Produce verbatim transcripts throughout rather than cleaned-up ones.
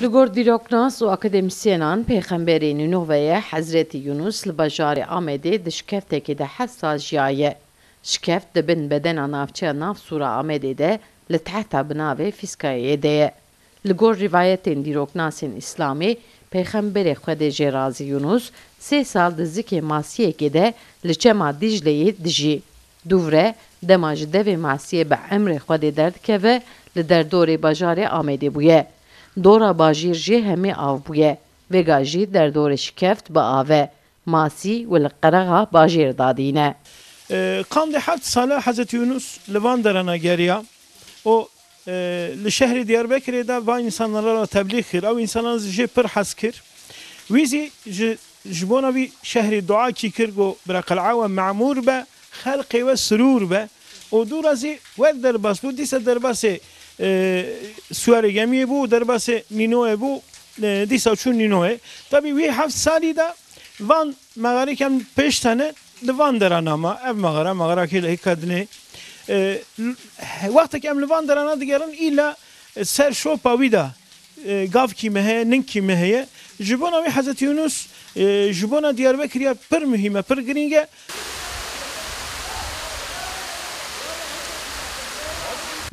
Li gor dîroknas û akademîsyenan, pêxemberê Nînoveyê Hezretî Yûnus li bajarê Amedê di şikeftekê de heft sal jiyaye. Şikeft di bin bedena navçeya Navsûra Amedê de li tehta bi navê Fîskayeyê de ye. Li gor rîvayetên dîroknasên Îslamê, pêxemberê Xwedê jê razî Yûnus sê sal di zikê masiyekê de li çema Dîcleyê dijî. Dûvre dema ji devê masiyê bi emrê Xwedê derdikeve, li derdorê bajarê Amedê bûye. Dora bajêr jê hemî av bûye. Vêga jî derdorê şikeft bi av e. Masî û li qerexa bajêr dadîne. E, qandê heft sala Hezretî Yûnus li van derana geriya. O, e, li şehrê Diyarbekirê de va însanlara teblîx kir. Ew însanan jê pir hez kir. Wî zî ji, ji bona vî şehrê duakî kir, got, bira qel'a we memûr be, xelqê we sirûr be. Û dûra zî wer derbas bû, dîsa derbasê, e, Suwarê Gemiyê bû, derbasê Nînoyê bû, e, dîsa çû Nînoyê. Tabî wî heft salî de van mexarê kem pêş tene di van derana ma. Ev mexara, mexara Kêlekê Kadinê. E, wextek em li van derana digerin, îla ser şopa wî de, e, gavkî me heye, ninkî me heye. Ji bona wî Hezretî Yûnus, e, ji bona Diyarbekirî ya pir muhîm e, pir girîng e.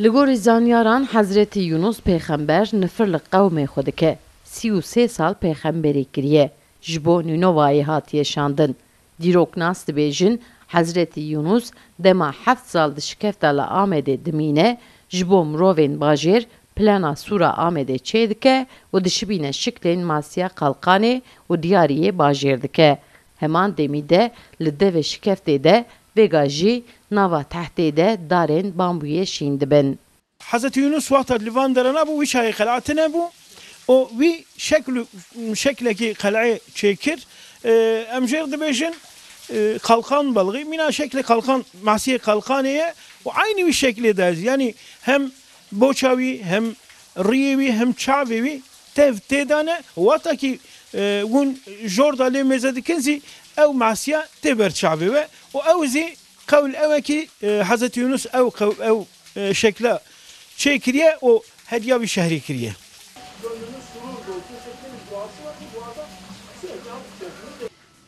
Li gorî zanyaran, Hezretî Yûnus pêxember nifir li qewmê xwe dike. Sî û sê sal pêxemberî kiriye. Ji bo Nînovayê hatiye şandin. Dîroknas dibêjin, Hezretî Yûnus dema heft sal di şikefta li Amedê dimîne, ji bo mirovên bajêr plana Sûra Amedê çêdike û dişibîne şiklên masiya Qalqanê û diyariyê bajêr dike. Heman demî de li devê şikeftê de, vêga jî nava tehtê de darên bambûyê şîn dibin. Hezretî Yûnus wexta li van derana bû, wî çayê qel'a tune bû û wî şekl û, şeklekî qel'ê çêkir. E, em jêr dibêjin, e, qalqan belxî. Mîna şeklê qalqan, masiyê qalqanê ye û eynî wî şeklê de, yanî hem boça wî, hem riyê wî, hem çavê wî tev tê de ne. Wexta kî, e, hûn jor de lê mêze dikin zî ew masiya tê ber çavê we û ew zî Qewl ew e kî, e, Hezretî Yûnus ew qew-, ew, e, şekla çêkiriye û hediya vî şehrî kiriye.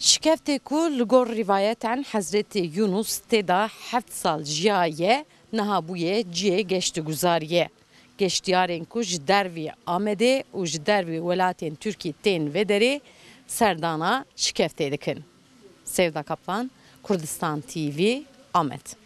Şikeftê ku li gor rîvayetan Hezretî Yûnus tê de heft sal jiyaye, niha bûye cihê geştguzariyê. Geştiyarên ku ji dervî Amedê û ji dervî welatên Tirkî tên vê derê serdana şikeftê dikin. Sevda Kaplan, Kurdistan T V, Amed.